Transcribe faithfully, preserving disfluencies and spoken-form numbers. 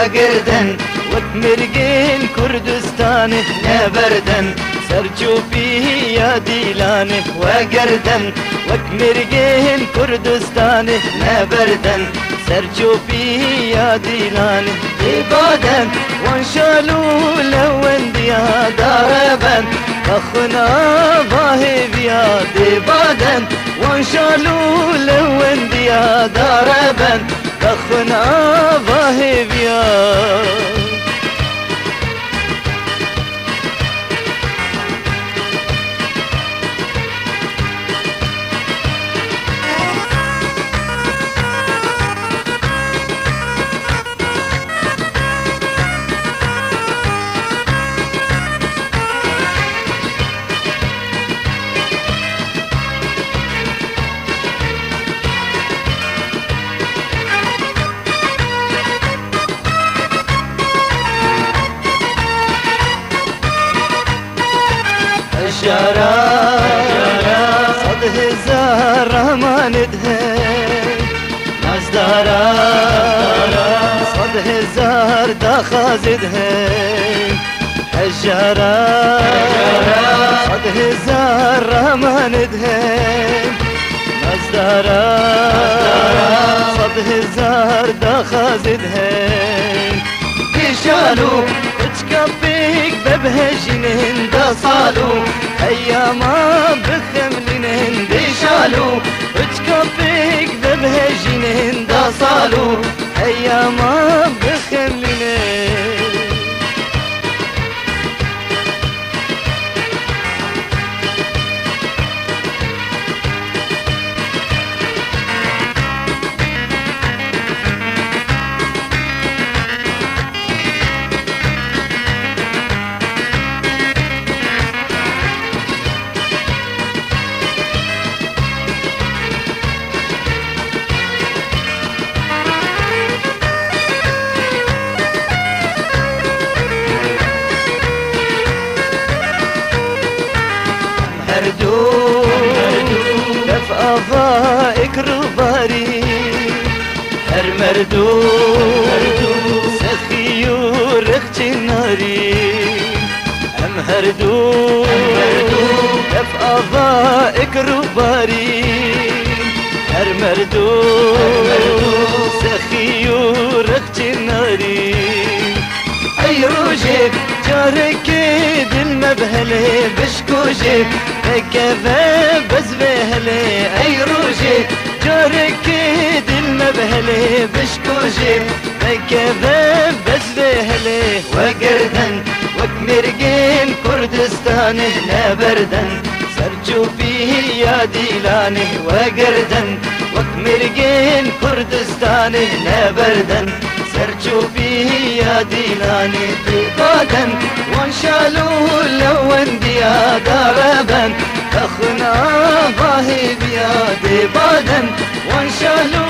Girden wek mirgên Kurdistanê neberdin, ser çûpî ya dîlanê we girden, wek mirgên Kurdistanê neberdin, ser çûpî ya dîlanê. Dê baden wan şal û lewendiya darebin, bexwin ava hêviya. Dê baden wan şal û lewendiya darebin, bexwin ava hêviya. Hejara, sed hezar ramanê dihe. Nazdara, sed hezar daxazê dihe. Hejara, sed hezar ramanê dihe. Nazdara, sed hezar daxazê dihe. Dê şal û piçka pêk ve bihejînin, da sal û heyama bixemlînin. Dê şal û piçka pêk ve bihejînin, da sal û heyama bixemlînin. Her du def ava ek rubarî, her merdu sexî û rexçê narî. Em her du def ava ek rubarî, her merdu sexî û rexçê narî. Ey rojê carekê dil me bi helê bişkojê, vekeve bez vê helê. Ey rojê carekê dil me bi helê bişkojê, vekeve bez vê helê. We girden wek mêrgên Kurdistanê neberdin, ser çûpî ya dîlanê we girden, wek mêrgên Kurdistanê neberdin, ser çûpî ya dîlanê. Dê baden wan şal û lewendiya darebin, bexwin ava hêviya. Dê baden wan şal û